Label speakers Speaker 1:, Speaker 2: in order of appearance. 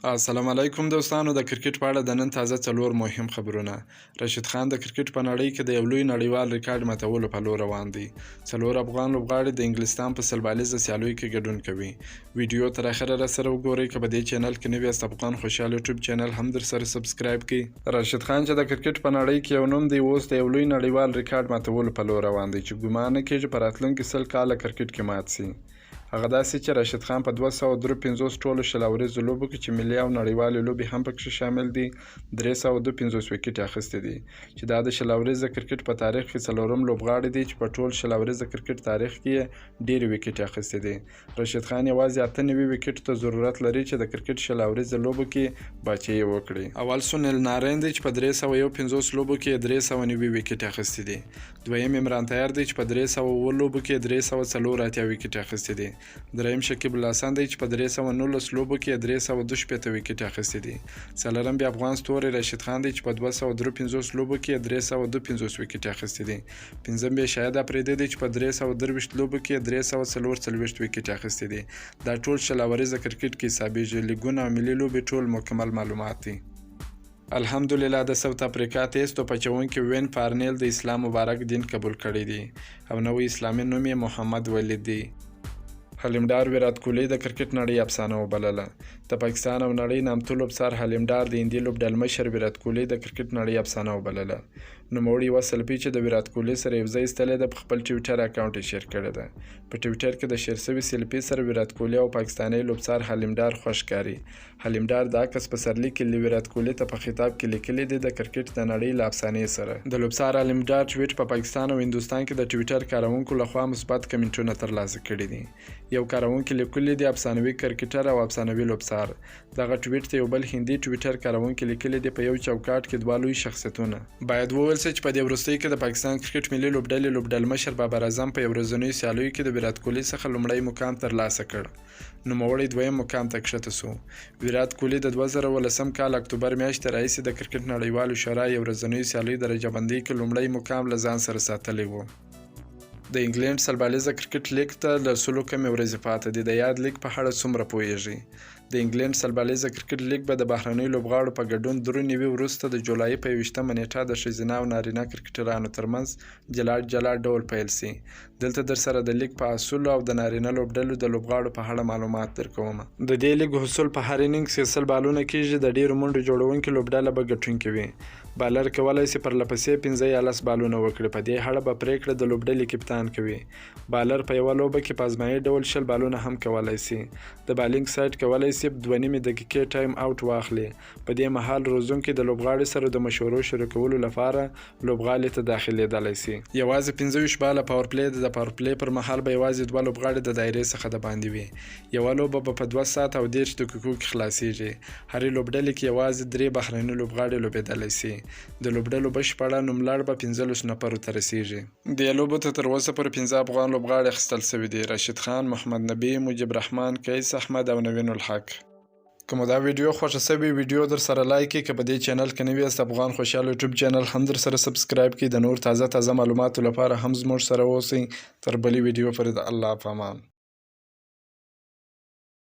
Speaker 1: السلام علیکم دوستانو، د کرکټ په اړه د نن تازه څلور مهم خبرونه. رشید خان د کرکټ په نړۍ کې د یو لوی نړیوال ریکارډ ماتولو په لور روان دی. څلور افغان لوبغاړي د انګلستان په 20 بالیزه سیالیو کې ګډون کوي. ویډیو تر اخره را سره وګورئ. که په دې چینل کې نوي یاست، افغان خوشحال یوټیوب چینل هم در سره subscribe کړئ. راشد خان چې د کرکټ په نړۍ کې یو نوم دی، اوس د یو لوی نړیوال ریکارډ ماتولو په لور روان دی چې ګمان نه کېږي په راتلونکي 20 کاله کرکټ کې مات شي. هغه داسې چې راشد خان په 253 ټولو 20 اوریزو لوبو کې، چې ملي او نړیوالې لوبې هم پکې شامل دي، 352 ویکټې اخیستې دي، چې دا د 20 اوریزه کرکټ په تاریخ کې څلورم لوبغاړی دی چې په ټول 20 اوریزه کرکټ تاریخ کې یې ډېرې ویکټې اخیستې دي. راشد خان یوازې 98 ویکټو ته ضرورت لري چې د کرکټ 20 اوریزه لوبو کې باچهي وکړي. اول سونیل نارین دی چې په 351 لوبو کې یې 390 ویکټې اخیستې دي. دویم عمران طاهر دی چې په 307 لوبو کې 384 ویکټې اخیستې دي. دریم شکیب الحسن دی چې په 319 لوبو کې 362 ویکټې اخیستې دي. څلورم بیا افغان ستوری راشد خان دی چې په 253 لوبو کې 352 ویکټې اخیستې دي. پنځم بیا شاهد اپریدی دی چې په 323 لوبو کې 344 ویکټې اخیستې دي. دا ټول 20 اوریزه کرکټ کې حسابېږي. لیګونه او ملي لوبې ټول مکمل معلومات دي. الحمدلله، د ساوت افریقا تیز توپ اچونکي وین پارنیل د اسلام مبارک دین قبول کړی دی او نوی اسلامي نوم یې محمد ولید دی. حلیم ډار ویرات کوهلي د کرکټ نړۍ افسانه وبلله. د پاکستان او نړۍ نامتو لوبڅار حلیم ډار د هندي لوبډلمشر ویرات کوهلي د کرکټ نړۍ افسانه وبلله. نوموړي یوه سلفي چې د ویرات کوهلي سره یو ځای ایستلې ده، په خپل ټویټر اکاونټ یې share کړې ده. په ټویټر کې د share شوې سلفي سره ویرات کوهلي او پاکستانی لوبڅار حلیم ډار خوښ ښکاري. حلیم ډار د عکس په سرلیک کې ویرات کوهلي ته په خطاب کې لیکلي دي، د کرکټ د نړۍ له افسانې سره. د لوبڅار حلیم ډار ټویټ په پاکستان او هندوستان کې د ټویټر کاروونکو لخوا مثبت کمنټونه ترلاسه کړي دي. یو کاروونکي لیکلي دي، افسانوي کرکټر او افسانوي لوبڅار. دغه ټویټ ته یو بل هندي ټویټر کاروونکي لیکلي دي، په یو چوکاټ کې دوه لوی شخصیتونه. باید وویل شي چې په دې وروستیو کې د پاکستان کرکټ ملي لوبډلې لوبډلمشر بابر اعظم په یو ورځنیو سیالیو کې د ویرات کوهلي څخه لومړی مقام ترلاسه کړ. نوموړی دویم مقام ته کښته شو. ویرات کوهلي د 2010 کال اکتوبر میاشتې راهیسې د کرکټ نړیوالې شورا یو ورځنیو سیالیو درجه بندۍ کې لومړی مقام له ځان سره ساتلی و. د انګلینډ 20 بالیزه کرکټ لیګ ته له 100 کمې ورځې پاتې دي. د یاد لیګ په اړه څومره پوهیږئ؟ د انګلینډ 20 بالیزه کرکټ لیګ به د بهرنیو لوبغاړو په ګډون 93 وروسته د جولای په 21مه نیټه د ښځینه او نارینه کرکټرانو ترمنځ جلا جلا ډول پیل شي. دلته درسره د لیګ په اصولو او د نارینه لوبډلو د لوبغاړو په اړه معلومات درکوم. د دې لیګ اصول: په هر اننګز کې 20 بالونه کیږي. د ډیرو منډو جوړونکي لوبډله به ګټونکې وي. بالر کولای شي پرلپسې 5 یا 10 بالونه وکړي. په دې اړه به پریکړه د لوبډلې کپتان کوي. بالر په یوه لوبه کې په ازمایي ډول 20 بالونه هم کولای شي. د بالینګ سایډ کولای شي 2.5 دقیقې time out واخلي. په دې مهال روزونکی د لوبغاړي سره د مشورو شریکولو لپاره لوبغالي ته داخلېدلی شي. یوازې 25 باله power play ده. د power play پر مهال به یوازې دوه لوبغاړي د دایرې څخه د باندې وي. یوه لوبه به په 2 ساعته او 30 دقیقو کې خلاصیږي. هرې لوبډلې کې یوازې درې بهرني لوبغاړي لوبېدلی شي. د لوبډلو بشپړه نوملړ به 15 نفرو ته رسیږي. دې لوبو ته تر اوسه پورې پنځه افغان لوبغاړي اخیستل شوي دي: راشد خان، محمد نبي، مجیب رحمان، قیس احمد او نوین الحق. که مو دا ویډیو خوښه شوې، ویډیو در سره like کړئ. که په دې چینل کې نوي یاست، افغان خوشحال یوټیوب چینل هم در سره subscribe کړئ. د نور تازه تازه معلوماتو لپاره هم زموږ سره اوسئ. تر بلې ویډیو پورې د الله په امان.